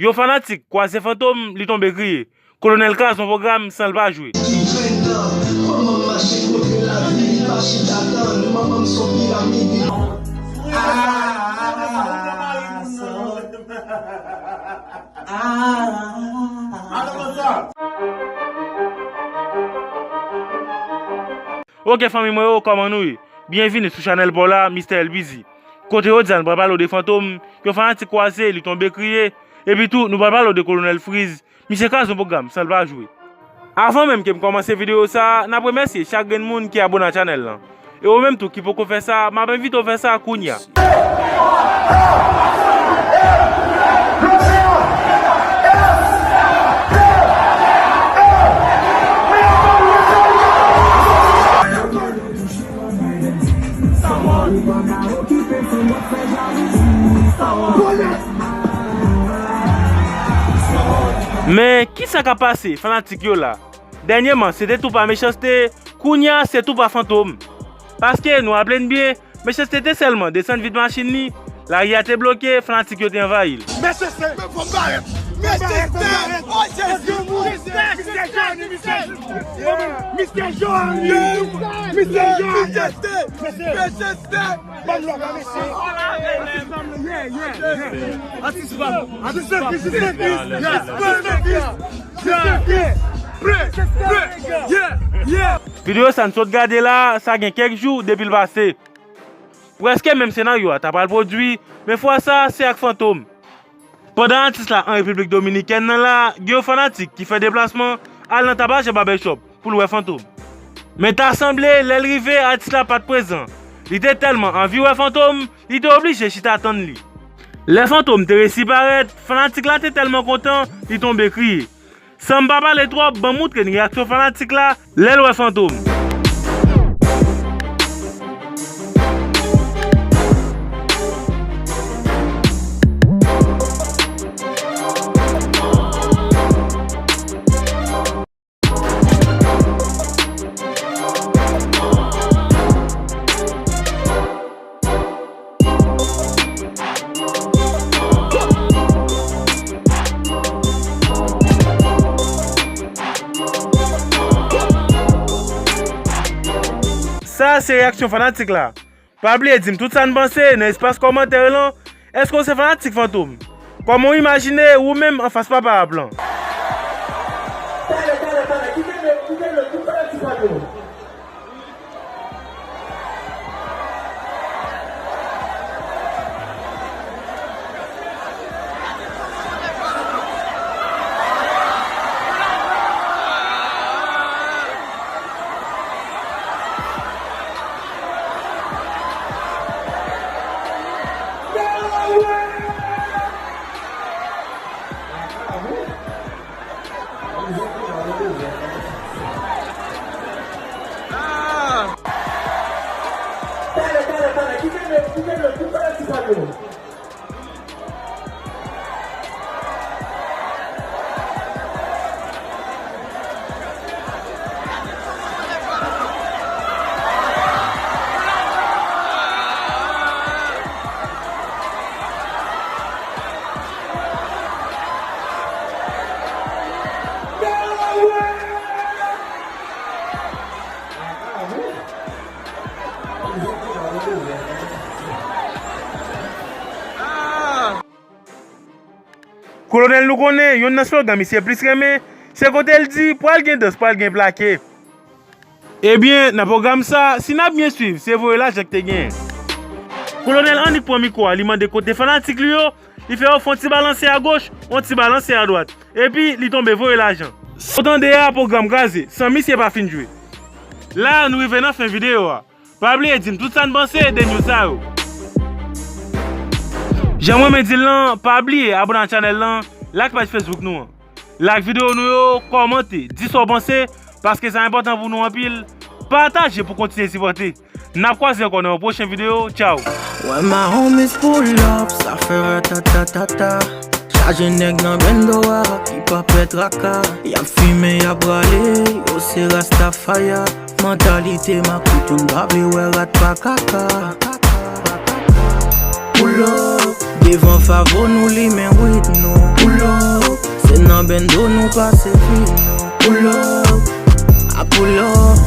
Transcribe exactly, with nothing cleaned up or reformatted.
Yon fanatik kwaze Fantom, li tonbe kriye. Kolonèl kraze yon pwogram san l pa jwe. Ki jwenn tan, kòman m mache kontre lavi, li pa chita tann, manman m s on piramid, li. Ah, ah, ah, ah, ah. Ok, fanmi mwen yo, kòman nou ye? Byenvini sou chanèl pa w la, Mistè Elbizi. Kote jodi a nou pral pale w de Fantom, yon fanatik kwaze, li tonbe kriye. Epi tou, nou pral pale w de Kolonèl Freeze, misye kraze yon pwogram san l pa jwe. Avan menm ke m kòmanse videyo sa a, n ap remèsye chak grenn moun ki abone a chanèl lan. E ou menm tou ki poko fè sa, m ap envite w fè sa kounye a. Men, kisa k ap pase, fanatik yo la? Dènyèman, se te tou pa Mechanste, kounye a, se tou pa Fantom. Paske, nou raple n byen, Mechanste te sèlman desann vit machin li, lari a te bloke, fanatik yo te anvayi l. Mechanste! Men fò m parèt! Mechanste! Oh, Jezi! Mechanste! Mechanste! Mechanste! Mechanste! Ban m lòk la, mesye. Yeah, yeah, yeah. Atis pa m. Atis pa m. Jezi Kris, Jezi Kris. Yeah, yeah. Pre, pre. Yeah, yeah. Videyo sa n sot gade la, sa gen kèk jou depi l pase. Prèske menm senaryo a ta pral pwodui, men fwa sa, se ak Fantom. Pandan atis la an Repiblik Dominikèn nan la, gen yon fanatik ki fè deplasman al nan Tabajan Barbershop pou l wè Fantom. Men ta sanble, lè l rive, atis la pa t prezan. Li te tèlman anvi wè Fantom, li te oblije chita tann li. Lè Fantom te resi parèt, fanatik la te tèlman kontan, li tonbe kriye. San m pa pale twòp, ban m moutre n reyaksyon fanatik la lè l wè Fantom. Sa se reyaksyon fanatik la. Pa bliye di m tout sa n panse nan espas kòmantè lan. Èske w se fanatik Fantom? Kòman w imajine ou menm anfas papa rap lan? Pale, pale, pale. Kite nou, kite nou, kite nou, kite nou. Kolonèl, nou konnen, yonn nan slogan misye plis renmen, se kote l di, pral gen dans, pral gen plake. Ebyen, nan pwogram sa, si n ap byen swiv, se voye lajan ki te genyen. Kolonèl annik pran mikwo a, li mande kote fanatik li yo, li fè yo fè yon ti balanse agoch, yon ti balanse adwat. Epi, li tonbe voye lajan. Sa w tande a, pwogram kraze, san misye pa fin jwe. La, nou rive nan fen videyo a. Pa bliye di m tout sa n panse de news sa yo. Jan mwen menm di l lan, pa bliye abone ak chanèl lan, like paj Facebook nou an. Like videyo nou yo, kòmante, di sa w panse, paske sa enpòtan pou nou anpil. Pataje pou kontinye sipòte. N ap kwaze ankò nan yon pwochen videyo. Tchao! Wè my homies pull up, sa fè ratatatata. Chaje nèg nan bendo a, ki pa pè traka. Y ap fimen, y ap rale, yo se Rastafaya. Mantalite makout, yo n pa vle wè rat pa kaka. Pull up, devan Favo nou limen wid nou. Pull up. Bendo nou pase fi nou. Pull up, I pull up.